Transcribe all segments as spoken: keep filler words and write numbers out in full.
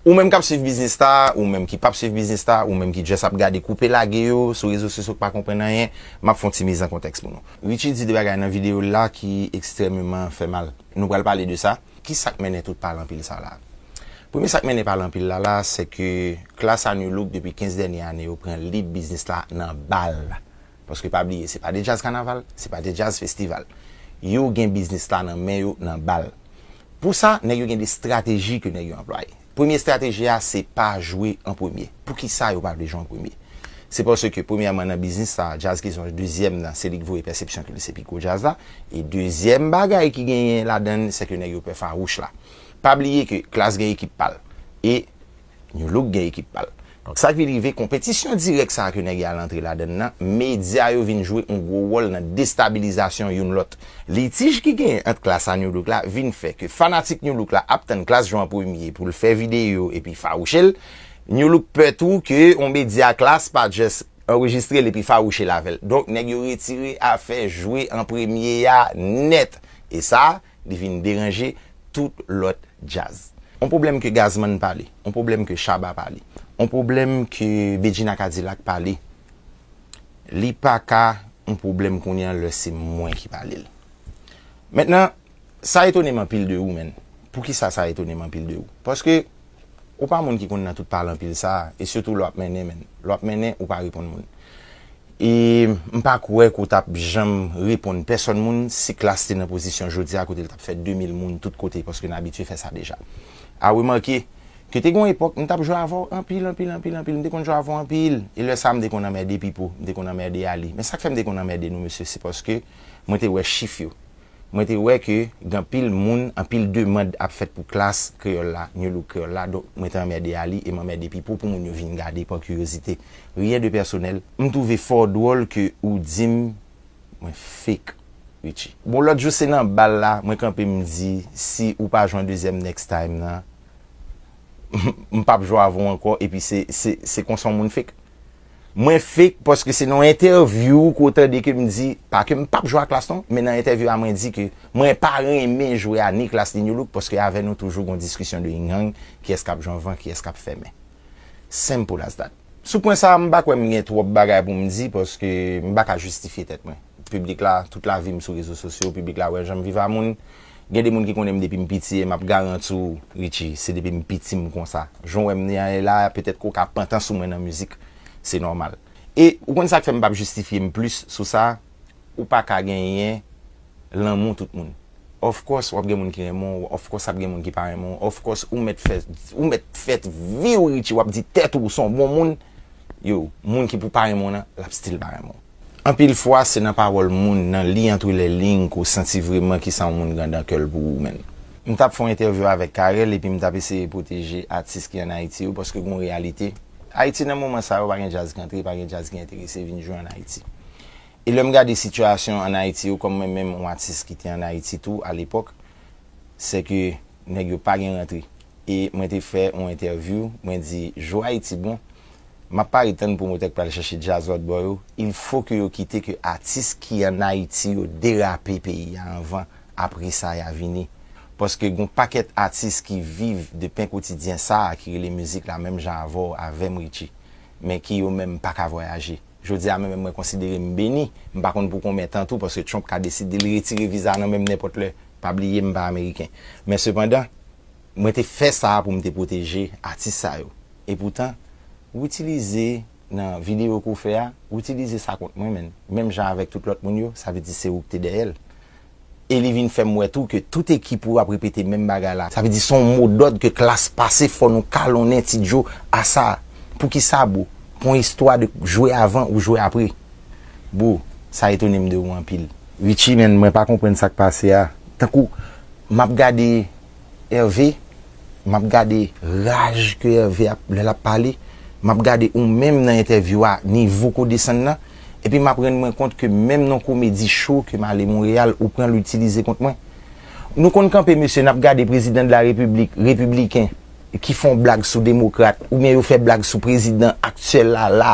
Ou menm k ap swiv biznis la, ou menm ki p ap swiv biznis la, ou menm ki just ap gade koupe lage yo sou rezo sosyo k pa konprann anyen, m ap fè yon ti miz an kontèks pou nou. Richie di de bagay nan videyo l la ki ekstrèmeman fè mal. Nou pral pale de sa. Ki sa k mennen tout pale anpil sa la? Premye sa k mennen pale anpil la la, se ke klas a Nu Look depi kenz dènye ane yo pran lead biznis la nan bal. Paske pa bliye, se pa de djaz kanaval, se pa de djaz festival. Yo gen biznis la nan men yo nan bal. Pou sa, nèg yo gen de estrateji ke nèg yo anplwaye. Premye estrateji a, se pa jwe an premye. Poukisa yo pa vle jwe an premye? Se paske, premyèman, nan biznis sa, djaz ki se yon dezyèm nan, se li k voye pèsepsyon ke li se pi gwo djaz la. E dezyèm bagay ki genyen ladan l, se ke nèg yo pè fawouch la. Pa bliye ke Klass gen ekip pa l. E Nu Look gen ekip pa l. Donk, sa k vin rive, konpetisyon dirèk sa a ke nèg yo al antre ladan l nan, medya yo vin jwe yon gwo wòl nan destabilizasyon youn lòt. Litij ki genyen ant Klass a Nu Look la vin fè ke fanatik Nu Look la ap tann Klass jwe an premye pou l fè videyo epi fawouche l. Nu Look pè tou ke yon medya Klass pa just anrejistre l epi fawouche l avè l. Donk, nèg yo retire afè jwe an premye a nèt. E sa, li vin deranje tout lòt djaz. On pwoblèm ke Gazman pale, on pwoblèm ke Shabba pale, on pwoblèm ke Bedjine a Cadillac pale, li pa ka on pwoblèm kounye a lè se mwen ki pale l. Mentnan, sa etone m anpil de ou, menn. Poukisa sa etone m anpil de ou? Paske ou pa moun ki konn nan tout pale anpil sa, e sitou lè w ap mennen, menn. Lè w ap mennen, ou pa reponn moun. E m pa kwè ke w t ap janm reponn pèsòn moun si Klass te nan pozisyon jodi a kote l t ap fè de mil moun tout kote, paske n abitye fè sa deja. A remake ke te gen yon epòk, m t ap jwe avè w anpil, anpil, anpil, anpil. M te konn jwe avè w anpil. E lè sa a, m te konn anmède Pipo, m te konn anmède Ali. Men sa k fè m te konn anmède nou, mesye, se paske mwen te wè chif yo. Mwen te wè ke gen anpil moun, anpil demann ap fèt pou Klass kreyòl la, Nu Look kreyòl la, donk mwen te anmède Ali e m anmède Pipo pou moun yo vin gade pa kiryozite. Rien de pèsonèl. M twouve fò dwòl ke ou di m mwen fake, Richie. Bon, lòt jou se nan bal la, mwen kanpe m di, si ou pa jwe an dezyèm next time nan, m p ap jwe avè w ankò, epi se, se, se konsa yon moun fake. Mwen fake paske se nan entèvyou ke w tande ke m di, pa ke m p ap jwe a Klass non, men nan entèvyou a mwen di ke mwen pa renmen jwe a ni Klass ni Nu Look paske avè nou toujou gon diskisyon de yin yang, kiyès k ap jwe anvan, kiyès k ap fèmen. Simple as that. Sou pwen sa a, m pa kwè m gen twòp bagay pou m di paske m pa ka jistifye tèt mwen. Piblik la, tout lavi m sou rezo sosyo, piblik la wè jan m viv a moun. Gen de moun ki konnen m depi m piti e m ap garanti w, Richie, se depi m piti m konsa. Jan w wè m ye la, petèt ke w ka pantan sou mwen nan mizik, se nòmal. E ou konn sa k fè m p ap jistifye m plis sou sa, ou pa ka genyen lanmou tout moun. Of course, w ap gen moun ki renmen w, of course, ap gen moun ki pa renmen w, of course, ou mèt fè, ou mèt fè vi w, Richie, w ap di tèt ou, ou se yon bon moun, yo, moun ki pou pa renmen w nan, l ap still pa renmen w. Anpil fwa, se nan pawòl moun, nan li entre les lignes, ke w santi vrèman kisa yon moun gen nan kè l pou ou menm. M t ap fè yon entèvyou avèk Carel, epi m t ap eseye pwoteje atis ki ann Ayiti yo, paske gen yon reyalite. Ayiti, nan moman sa yo, pa gen djaz ki antre, pa gen djaz ki enterese vin jwe ann Ayiti. E lè m gade sitiyasyon ann Ayiti yo, kòm mwen menm, yon atis ki te ann Ayiti tou, alepòk, se ke nèg yo pa gen rantre. E mwen te fè yon entèvyou, mwen di, jou Ayiti bon, m ap pare tann pwomotè k pral chèche djaz lòt bò yo, il faut que yo kite ke atis ki ann Ayiti yo derape peyi a anvan, apre sa y a vini. Paske gon pakèt atis ki viv de pen kotidyen sa a ki rele mizik la menm jan avè w, avè m, Richie, men ki yo menm pa ka vwayaje. Jodi a menm mwen konsidere m beni, m pa konn pou konbyen tan tou, paske Trump ka deside l retire viza nan men m nenpòt lè. Pa bliye m pa ameriken. Men sepandan, mwen te fè sa a pou m te pwoteje atis sa yo. Epoutan, ou itilize nan videyo ke w fè a, ou itilize sa kont mwen, menn. Menm jan avèk tout lòt moun yo, sa vle di se ou ki te dèyè l. E li vin fè m wè tou ke tout ekip ou ap repete menm bagay la. Sa vle di se yon modòd ke Klass pase, fò nou kalonnen Ti Djo a sa. Poukisa, bro? Pou yon istwa de jwe avan ou jwe apre. Bro, sa etone m de ou anpil. Richie, menn, mwen pa konprann sa k pase a. Tankou, m ap gade Hervé, m ap gade raj ke Hervé ap, lè l ap pale, m ap gade ou menm nan entèvyou a, nivo ke w desann nan, epi m ap rann mwen kont ke menm nan komedi cho ke m ale Monreyal, ou pran l, ou itilize kont mwen. Nou konn kanpe, mesye, n ap gade prezidan de la repiblik, repibliken, ki fè yon blag sou demokrat, oubyen yo fè blag sou prezidan aktyèl la, la,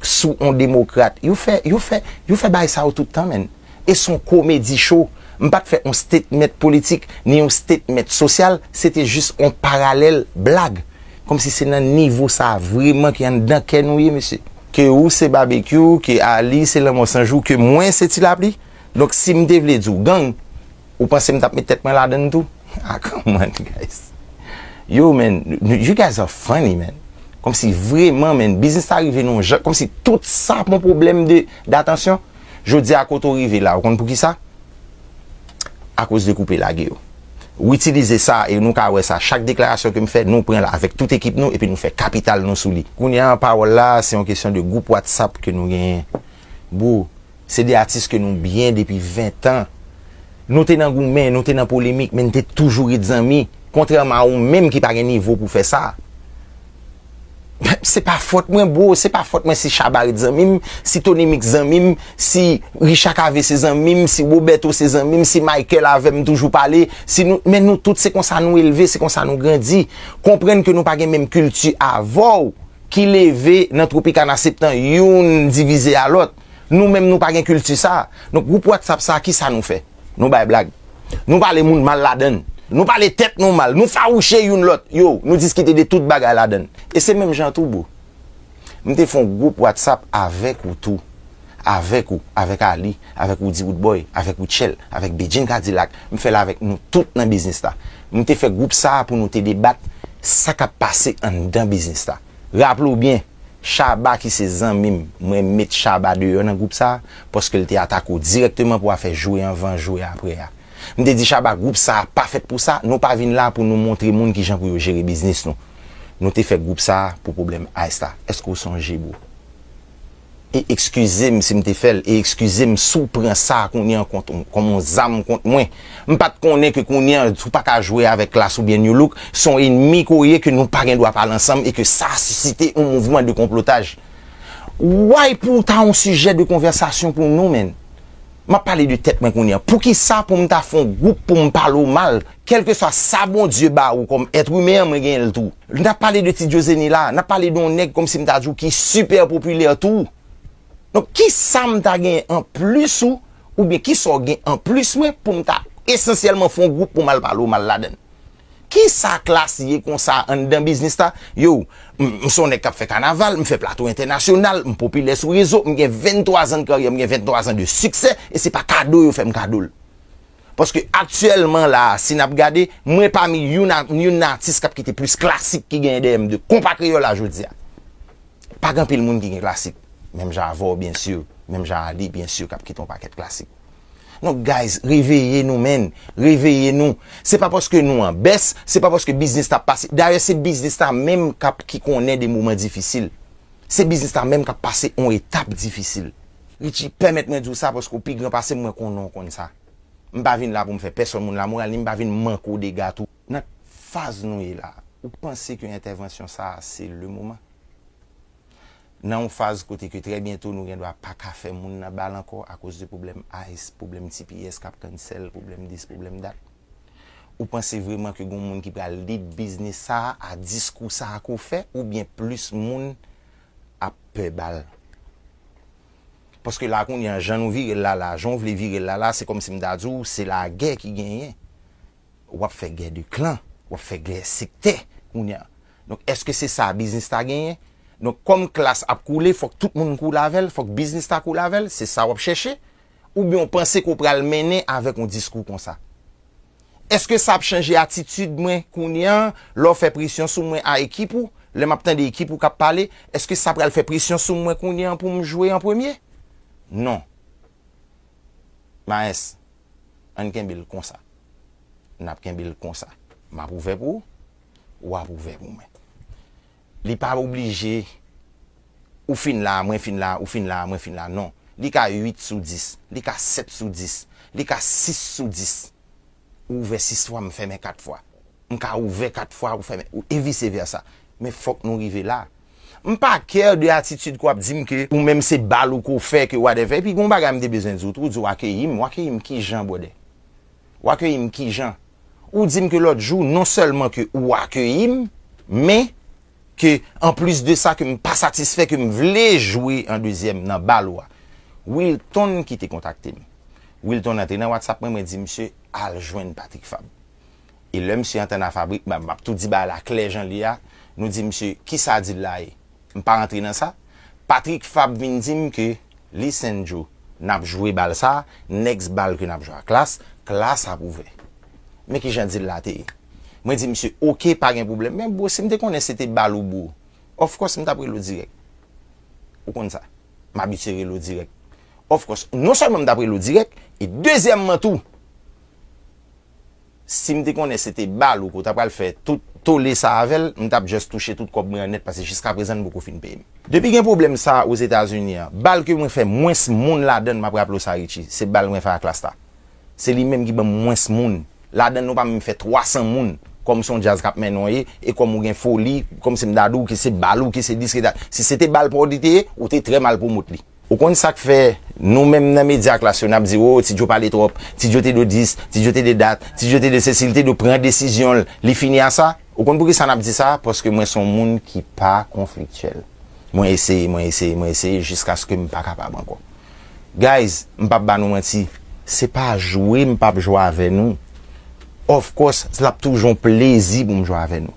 sou yon demokrat. Yo fè, yo fè, yo fè bagay sa yo tout tan, menn. E se yon komedi cho. M pa t fè yon statement politik, ni yon statement sosyal, se te jis yon paralèl blag. Kòmsi se nan nivo sa a vreman ki anndan kè nou ye, mesye. Ke ou se Babekyou, ke Ali se Lanmò San Jou, ke mwen se Ti Lapli. Donk, si m te vle di w gang, ou panse m t ap met tèt mwen ladan l tou? Ah, come on, guys. Yo, man, you guys are funny, man. Kòmsi vreman, man, biznis la rive nan yon jan, kòmsi tout sa pou yon pwoblèm de, datansyon. Jodi a, kote w rive la, ou konn poukisa? Akoz de koupe lage yo. Ou itilize sa, e nou ka wè sa, chak deklarasyon ke m fè, nou pran l avèk tout ekip nou, epi nou fè kapital nou sou li. Kounye a, pawòl la, se yon kesyon de gwoup WhatsApp ke nou genyen. Bro, se de atis ke nou byen depi ven tan. Nou te nan goumen, nou te nan polemik, men n te toujou ret zanmi. Kontrèman a ou menm ki pa gen nivo pou fè sa. Se pa fòt mwen, bro, se pa fòt mwen si Shabba ret zanmi m, si Tony Mix zanmi m, si Richard Cavé se zanmi m, si Roberto se zanmi m, si Michael avè m toujou pale, si nou, men nou tout se konsa nou elve, se konsa nou grandi. Konprann ke nou pa gen menm kilti avè w ki leve nan Tropicana Septan, youn divize a lòt. Nou menm nou pa gen kilti sa. Donk, gwoup WhatsApp sa, kisa nou fè? Nou bay blag. Nou pale moun mal ladan l. Nou pale tèt nou mal. Nou fawouche youn lòt. Yo, nou diskite de tout bagay ladan l. E se menm jan tou, bro. M te fè yon gwoup WhatsApp avèk ou tou. Avèk ou, avèk Ali, avèk Roody Roodboy, avèk Rutshelle, avèk Bedjine Cadillac. M fè l avèk nou tout nan biznis la. M te fè gwoup sa a pou nou te debat sa k ap pase anndan biznis la. Raple w byen, Shabba ki se zanmi m, mwen met Shabba deyò nan gwoup sa a, paske l te atake w dirèkteman pou afè jwe anvan, jwe aprè a. M te di Shabba, gwoup sa a pa fèt pou sa, nou pa vin la pou nou montre moun kijan pou yo jere biznis nou. Nou te fè gwoup sa a pou pwoblèm Ice la. Èske w sonje, bro? E ekskize m si m te fè l, e ekskize m si w pran sa kounye an kont, kòm yon zam kont mwen. M pa t konnen ke kounye an, ou pa ka jwe avèk Klass oubyen Nu Look, se yon enmi ke w ye ke nou pa gen dwa pale ansanm e ke sa sisite yon mouvman de konplotaj. Why pou w ta yon sijè de konvèsasyon pou nou, menn? M ap pale de tèt mwen kounye an. Poukisa pou m ta fè yon gwoup pou m pale w mal? Kèlkeswa sa Bondye ba ou kòm èt imen an, mwen genyen l tou. N ap pale de Ti Djozeni la, n ap pale de yon nèg kòmsi m ta di w ki sipè popilè tou. Donk, kisa m ta genyen anplis ou, oubyen kisa w gen anplis mwen pou m ta esansyèlman fè yon gwoup pou m al pale w mal ladan l? Kisa Klass ye konsa anndan biznis la? Yo, m, m se yon nèg k ap fè kanaval, m fè plato entènasyonal, m popilè sou rezo, m gen venntwa zan de karyè, m gen venntwa zan de siksè, e se pa kado yo fè m kado l. Paske aktyèlman la, si n ap gade, mwen pami youn a, youn nan atis k ap kite plis klasik ki genyen dèyè m de konpa kreyòl la jodi a. Pa gen anpil moun ki gen klasik. Menm jan avè w, byen si. Menm jan Ali, byen si, k ap kite yon pakèt klasik. Donk, guys, reveye nou, menn. Reveye nou. Se pa paske nou an bès, se pa paske biznis la ap pase. Dayè, se biznis la menm k ap, ki konnen de moman difisil. Se biznis la menm k ap pase yon etap difisil. Richie, pèmèt mwen di w sa paske w pi gran pase m, mwen konnen w konn sa. M pa vin la pou m fè pèsonn moun lamoral, ni m pa vin manke w dega tou. Nan faz nou ye la, ou panse ke entèvansyon sa a se le moman? Nan yon faz kote ke trè byento nou gen dwa pa ka fè moun nan bal ankò akoz de pwoblèm Ice, pwoblèm T P S k ap cancel, pwoblèm dis, pwoblèm dat. Ou panse vrèman ke gon moun ki pral lead biznis sa a, a diskou sa a ke w fè, oubyen plis moun ap pè bal? Paske la kounye a, jan nou vire l la la, jan w vle vire l la la, se kòmsi m ta di w, se lagè ki genyen. W ap fè gè de klan, w ap fè gè sektè kounye a. Donk, èske se sa biznis la genyen? Donk, kòm Klass ap koule, fòk tout moun koule avè l, fòk biznis la koule avè l, se sa w ap chèche? Oubyen w panse ke w pral mennen avèk yon diskou konsa? Èske sa ap chanje atitid mwen kounye a, lè w fè presyon sou mwen a ekip ou, lè m ap tande ekip ou k ap pale, èske sa pral fè presyon sou mwen kounye a pou m jwe an premye? Non. Maes, ann kenbe l konsa. N ap kenbe l konsa. M ap ouvè pou ou, w ap ouvè pou mwen. Li pa oblije, ou fin la, mwen fin la, ou fin la, mwen fin la, non. Li ka uit sou dis, li ka sèt sou dis, li ka sis sou dis. Ou ouvè sis fwa, m fèmen kat fwa. M ka ouvè kat fwa, ou fèmen, e vise vèsa. Men fòk nou rive la. M pa care de atitid ke w ap di m ke ou menm se bal ou ke w fè, ke whatever. Epi gon bagay m te bezwen di w tou, w di w akeyi m. W akeyi m kijan, brother? W akeyi m kijan? Ou di m ke lòt jou, non sèlman ke ou akeyi m, men ke, anplis de sa, ke m pa satisfè, ke m vle jwe an dezyèm nan bal ou a. Wilton ki te kontakte m. Wilton antre nan WhatsApp mwen, mwen di misye al jwenn Patrick Fabre. E lè misye antre nan fabrik, m ap, m ap tou di bagay la klè jan l ye a, Nou di misye, kisa deal la ye? M pa rantre nan sa. Patrick Fabre vin di m ke, listen Joe, n ap jwe bal sa, next bal ke n ap jwe a Klass, Klass ap ouvè. Men kijan deal la te ye. Mwen di misye, oke, pa gen pwoblèm. Men bro, si m te konnen se te bal ou bro, of course m t ap rele w dirèk. Ou konn sa. M abitye rele w dirèk. Of course, non sèlman m t ap rele w dirèk, e dezyèmman tou, si m te konnen se te bal ou ke w ta pral fè tout tole sa avè l, m t ap just touche tout kòb mwen an nèt, paske jiskaprezan n poko fin peye m. Depi gen pwoblèm sa Ozetazini an, bal ke mwen fè mwens moun ladan l, m ap raple w sa Richie, se bal mwen fè a Klass la. Se li menm ki ban m mwens moun. Ladan l nou pa menm fè twa san moun. Kòm se yon djaz k ap mennen w ye, e kòm ou gen foli, kòm se m ta di w ke se bal ou, ke se dis, ke dat. Si se te bal pa w li te ye, ou te trè mal pwomot li. Ou konn sa k fè nou menm nan medya Klass yo n ap di, o, Ti Joe pale twòp, Ti Joe te dwe dis, Ti Joe te dwe dat, Ti Joe te dwe sesi, li te dwe pran desizyon l, li fini a sa? Ou konn poukisa n ap di sa? Paske mwen se yon moun ki pa konfliktyèl. Mwen eseye, mwen eseye, mwen eseye jiskaske m pa kapab ankò. Guys, m p ap ba nou manti, se pa jwe m p ap jwe avè nou. Of course, l ap toujou yon plezi pou m jwe avè nou.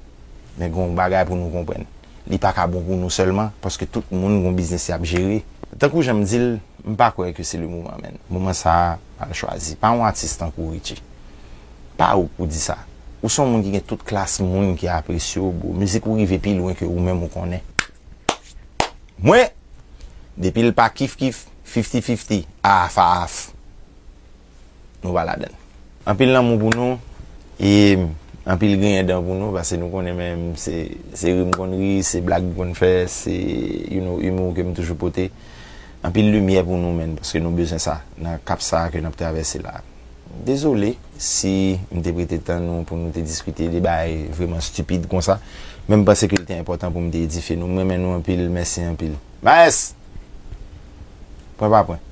Men gen yon bagay pou nou konprann. Li pa ka bon pou nou sèlman, paske tout moun gen yon biznis y ap jere. Tankou jan m di l, m pa kwè ke se le moman, menn. Moman sa a, al chwazi. Pa yon atis tankou Richie. Pa ou k pou di sa. Ou se yon moun ki gen tout klas moun ki apresye w, bro. Mizik ou rive pi lwen ke ou menm ou konnen. Mwen, depi l pa kif kif, fifty fifty, half half, nou pa ladan l. Anpil lanmou pou nou, e anpil griyen dan pou nou, paske nou konnen menm se, se ri m konn ri, se blag m konn fè, se, you know, humour ke m toujou pote. Anpil limyè pou nou, menn, paske nou bezwen sa nan kap sa ke n ap travèse la. Dezole si m te prete tan nou pou nou te diskite de bagay vreman stipid konsa, men m panse ke l te enpòtan pou m te edifye nou. M renmen nou anpil, mèsi anpil. Maes! Pwen pa pwen.